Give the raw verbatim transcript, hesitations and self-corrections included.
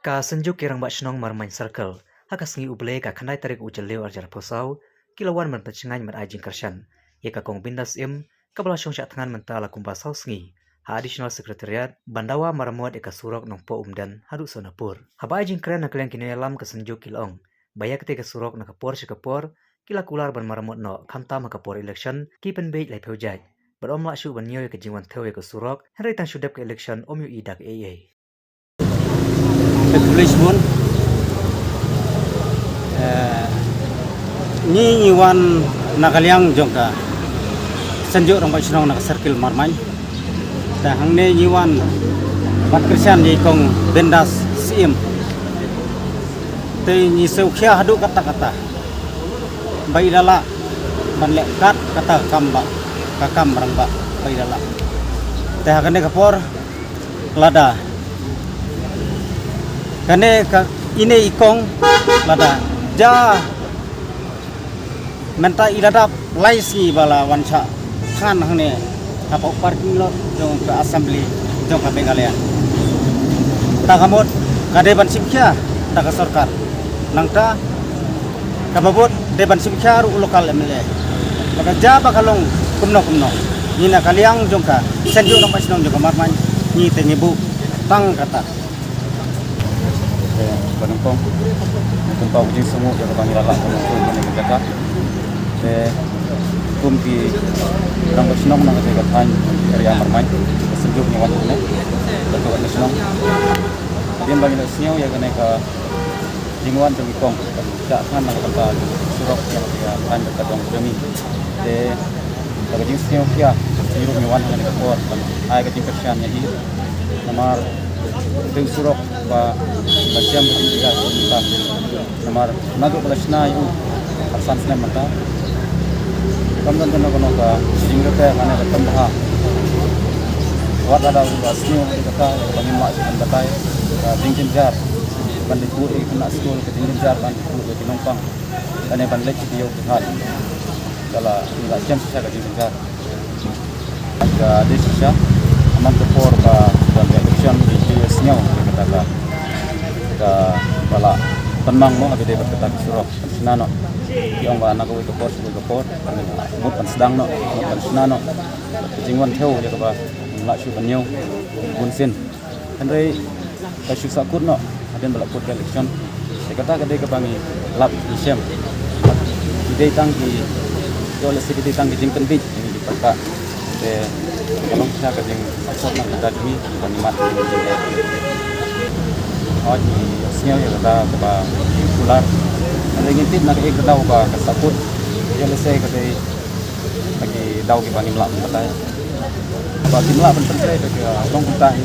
Ka Synjuk ki Rangbah Shnong Marmain Circle, ha ka sngi U Blei ka khyndai tarik u Jylliew arhajar arphew saw, ki la wan ban pynshngaiñ ban ai jingkyrshan ïa ka Kong Bindas Syiem, kaba la shong shah thngan mynta la kumba saw sngi ha Additional Secretariat, ban dawa maramot ïa ka surok Nongpoh Umden haduh Sonapur. Haba ai jingkren na ka liang ki nongïalam ka Synjuk ki la ong ba ïa katei ka surok na ka por sha ka por ki la kular ban maramot noh, khamtam ha ka por election ki pynbieit laiphew jait, bad ym lah shuh ban ñiew ïa ka jingwan thew ïa ka surok, hynrei tang shu dep ka election ym ïohi da kaei ei. Te khublei shibun. Eh, ngi ngi wan na ka liang jong ka Synjuk Rangbah Shnong na ka Circle Marmain. Te hangne ngi wan ban kyrshan ïa i Kong Bindas Syiem. Te ngi sngewkhia haduh katta katta ba i la lah ban leh kat kata ka kam ba, ka kam rangbah ba i la lah. Te ha kane ka por lada kane ka, ine i Kong, lada ja mynta i la dap lai sngi ba la wan shah thngan hangne hapoh parking lot jong ka Assembly jong ka Meghalaya. Ta ka mut ka dei ban shim khia da ka sorkar. Nangta kaba bud dei ban shim khia ruh u local M L A. Ba ka ja ba ka long kumno kumno, ngi na ka liang jong ka Synjuk Rangbah Shnong jong ka Marmain, ngi te ngi buh tang kata. Te ba nyngkong, kumta u jingsngew ïa kaba ngi la lah ban sngewthuh ïa kane ka jaka. Te kum ki Rangbah Shnong na kata ka thaiñ area Marmain, ka Synjuk ngi wan hangne. Ka Rangbah Shnong, hadien ba ngi la sngew ïa kane ka jingwan jong i Kong, shah thngan na ka bynta surok ïa ka thaiñ ka dong jong ngi. Te da ka jingsngewkhia ngi ruh ngi wan ha kane ka por ban ai ka jingkyrshan ïa i. Namar dei u surok ba la jem ka jingkyrshan mynta. Namar naduh ba la shna ïa u arphew san snem mynta, kam don kano kano ka jingkyrshan kane ka kam bha. Wat lada u la sniew ïa kata, ïa kaba ngim lah shuh ban batai, ka jingjynjar ban leit buh ïa ki khynnah skul, ka jingjynjar ban leit buh ïa ki nongpang, kane ban leit sha ki ïew ki hat. Ka la, ngi la jem shisha ka jingjynjar. Ka dei shisha, ha man ka por ba don ka election, ki ju ïohsngew ïa kata ka, kaba la pynmang mo, ha kaba dei bad kata ka surok, ban shna noh. Ki ong ba na kawei ka por sha kawei ka por, mut ban sdang noh, mut ban shna noh. Ka jingwan thew ïa kaba ngim lah shuh ban ñiew bunsien. Hynrei ka shu sahkut noh hadien ba la kut ka election. Te kata ka dei kaba ngi lap ngi shem. Ki dei tang ki, ïoh lehse ki dei tang ki jingpynbieit, ki jingpynbieit. Te ka long shisha ka jingsngewsih na ka bynta jong ngi, kaba ngi mad. Hooid, ngi sngew ïa kata kaba ngi kular. Hynrei ngi tip na kaei ka daw ba ka sahkut. Ïoh lehse ka dei na ki daw kiba ngim lah ban batai. Ba kim lah ban pyntrei da ka long kumta hi.